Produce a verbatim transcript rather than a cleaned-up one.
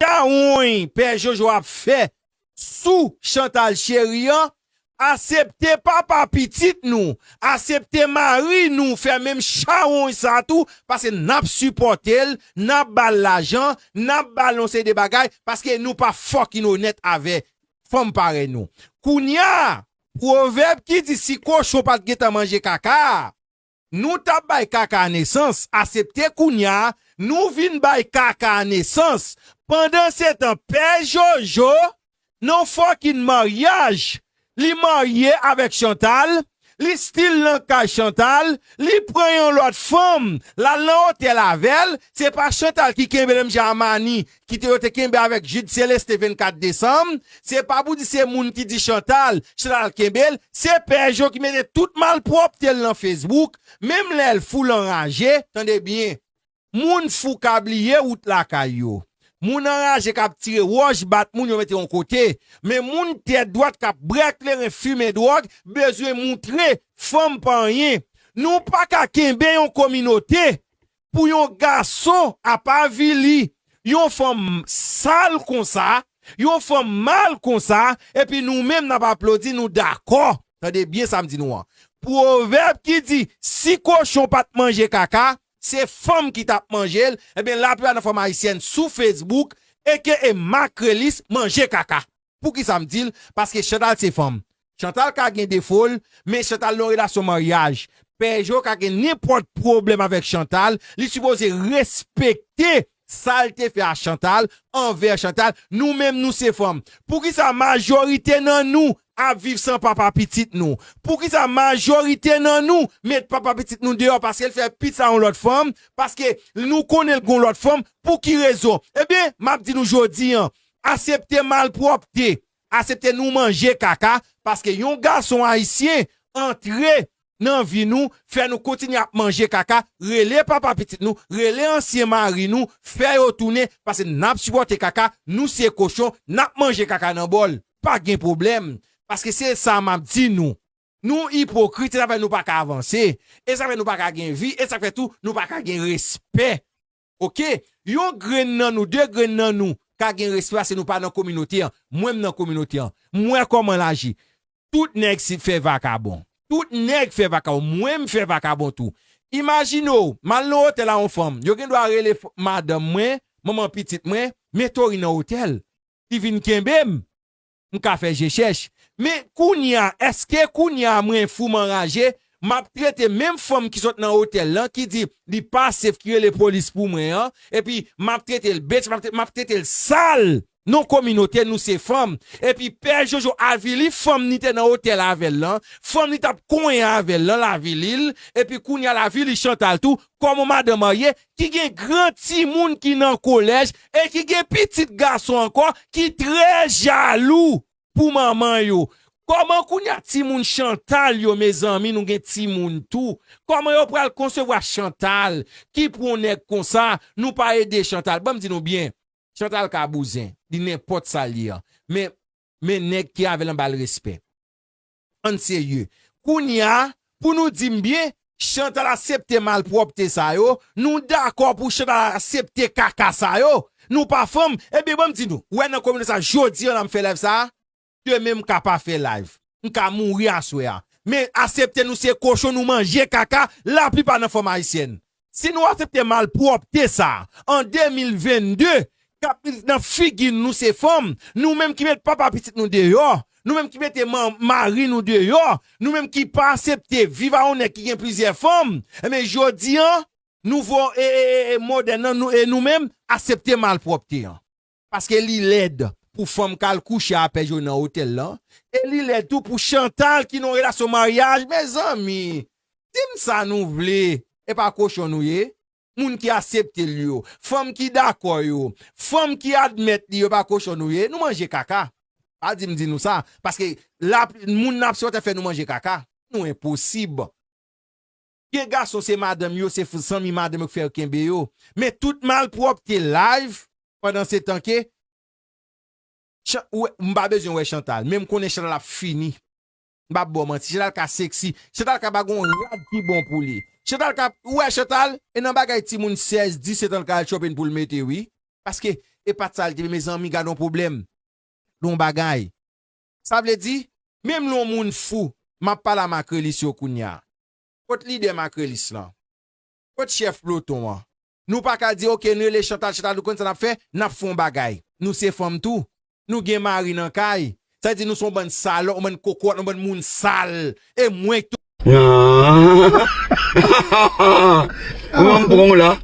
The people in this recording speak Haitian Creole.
chawony Pè Jojo ap fè sou Chantal Chery an, asepte papa pitit nou, asepte mari nou fè menm chawony sa tou, paske n ap sipòte l, n ap ba l lajan, n ap ba l yon seri de bagay, paske nou pa fucking onèt avè fanm parèy nou. Kounye a, pwovèb ki di si kochon pa t gentan manje kaka, nou t ap bay kaka nesans, asepte kounye a, nou vin bay kaka nesans. Pandansetan, Pè Jojo, nan fucking maryaj, li marye avèk Chantal, li still nan kay Chantal, li pran yon lòt fanm, l al nan otèl avè l, se pa Chantal ki kenbe l menm jan a Mani, ki te yo te kenbe avèk Jude Célestin vennkat desanm, se pa pou di se moun ki di Chantal, Chantal kenbe l, se Pè Jo ki mete tout malpwòpte l nan Facebook, menm lè l full anraje, tande byen, moun fou ka bliye wout lakay yo. Moun anraje k ap tire wòch, bat moun, yo mete yon kote. Men moun tèt dwat k ap bwè kleren, fimen dwòg, bezwen moutre fanm pa anyen. Nou pa ka kenbe yon kominote pou yon gason ap avili yon fanm sal konsa, yon fanm mal konsa, epi nou menm n ap aplodi, nou dakò. Tande byen sa m di nou an. Pwovèb ki di, si kochon pa t manje kaka, se fanm ki t ap manje l. Ebyen, laplipa nan fanm ayisyèn sou Facebook, eke e makrelis manje kaka. Poukisa m di l? Paske Chantal se fanm. Chantal ka gen defo l, men Chantal nan relasyon maryaj. Pè Jo ka gen nenpòt pwoblèm avèk Chantal, li sipoze respekte sa l te fè a Chantal, anvè Chantal. Nou menm, nou se fanm. Poukisa majorite nan nou ap viv san papa pitit nou? Poukisa majorite nan nou met papa pitit nou deyò paske l fè pitit a yon lòt fanm? Paske nou konnen l gon lòt fanm. Pou ki rezon? Ebyen, m ap di nou jodi an, asepte malpwòpte, asepte nou manje kaka, paske yon gason ayisyen antre nan vi nou, fè nou kontinye ap manje kaka, rele papa pitit nou, rele ansyen mari nou, fè yo tounen, paske n ap sipòte kaka, nou se kochon, n ap manje kaka nan bòl. Pa gen pwoblèm, paske se sa m ap di nou. Nou ipokrit, se sa fè nou pa ka avanse, e sa fè nou pa ka gen vi, e sa fè tou nou pa ka gen respè. Oke? Yon grenn nan nou, de grenn nan nou ka gen respè paske nou pa nan kominote an. Mwen, m nan kominote an. M wè kòman l aji. Tout nèg si fè vakabon. Tout nèg fè vakabon. Mwen, m fè vakabon tou. Imajine w, m al nan otèl a yon fanm. Yo gen dwa rele f-, madanm mwen, manman pitit mwen, men Tori nan otèl. Li vin kenbe m. M ka fè je chèch. Men kounye a, èske kounye a mwen fou m anraje, m ap trete menm fanm ki sot nan otèl lan, ki di li pa sef, ki rele polis pou mwen an, epi m ap trete l bitch, m ap tre-, m ap trete l sal. Non, kominote, nou se fanm. Epi Pè Jojo avili fanm li te nan otèl avè l lan, fanm li t ap konyen avè l lan, l avili l, epi kounye a l avili Chantal tou, kòm yon madanm marye, ki gen gran timoun ki nan kolèj e ki gen pitit gason ankò ki trè jalou pou manman yo. Kòman kounye a timoun Chantal yo, mezanmi, nou gen timoun tou? Kòman yo pral konsevwa Chantal ki pou yon nèg konsa, nou pa ede Chantal? Ban m di nou byen, Chantal ka bouzen, li nenpòt sa l ye an. Men, men nèg ki avè l an ba l respè. Ann serye. Kounye a, pou nou di m byen, Chantal asepte malpwòpte sa yo, nou dakò pou Chantal asepte kaka sa yo, nou pa fanm, ebyen ban m di nou, wè nan kominote sa, jodi an la m fè live sa, demen m ka pa fè live, m ka mouri aswè a. Men asepte nou se kochon, nou manje kaka, laplipa nan fanm ayisyèn. Si nou asepte malpwòpte sa, an de mil vennde, k ap nan figi n, nou se fanm, nou menm ki met papa pitit nou deyò, nou menm ki mete man-, mari nou deyò, nou menm ki pa asepte viv a yon nèg ki gen plizyè fanm, ebyen, jodi an, nouvo e, e, e, e modèn nan, nou, e nou menm, asepte malpwòpte an. Paske li lèd pou fanm k al kouche a Pè Jo nan otèl lan, e li lèd tou pou Chantal ki nan relasyon maryaj, mezanmi. Di m sa nou vle, e pa kochon nou ye? Moun ki asepte l yo, fanm ki dakò yo, fanm ki admèt li yo pa kochon nou ye, nou manje kaka. Pa di m di nou sa, paske la, moun n ap sipòte fè nou manje kaka. Nou enposib. Gen gason se madanm yo, se f-, zanmi madanm yo k fè yo kenbe yo. Men tout malpwòpte live, pandan se tan ke Chan-, ou wè, m pa bezwen wè Chantal, men m konnen Chantal ap fini. M p ap ba w manti, Chantal ka seksi, Chantal ka pa gon rad ki bon pou li. Chantal ka, ou wè Chantal, e nan bagay timoun sèz, disèt an l ka al shopping pou l mete wi. Paske E pa t sa l te vle, mezanmi, gade yon pwoblèm. Yon bagay. Sa vle di, menm lè yon moun fou, m ap pale a makrelis yo kounye a. Kot lidè makrelis lan? Kot chèf ploton an? Nou pa ka di, oke, nou rele Chantal, Chantal, nou konn sa n ap fè, n ap fè yon bagay. Nou se fanm tou. Nou gen mari nan kay. Sa vle di nou se yon bann salòp, yon bann kokowòt, yon bann moun sal. E mwen tou. Ou an pran w la.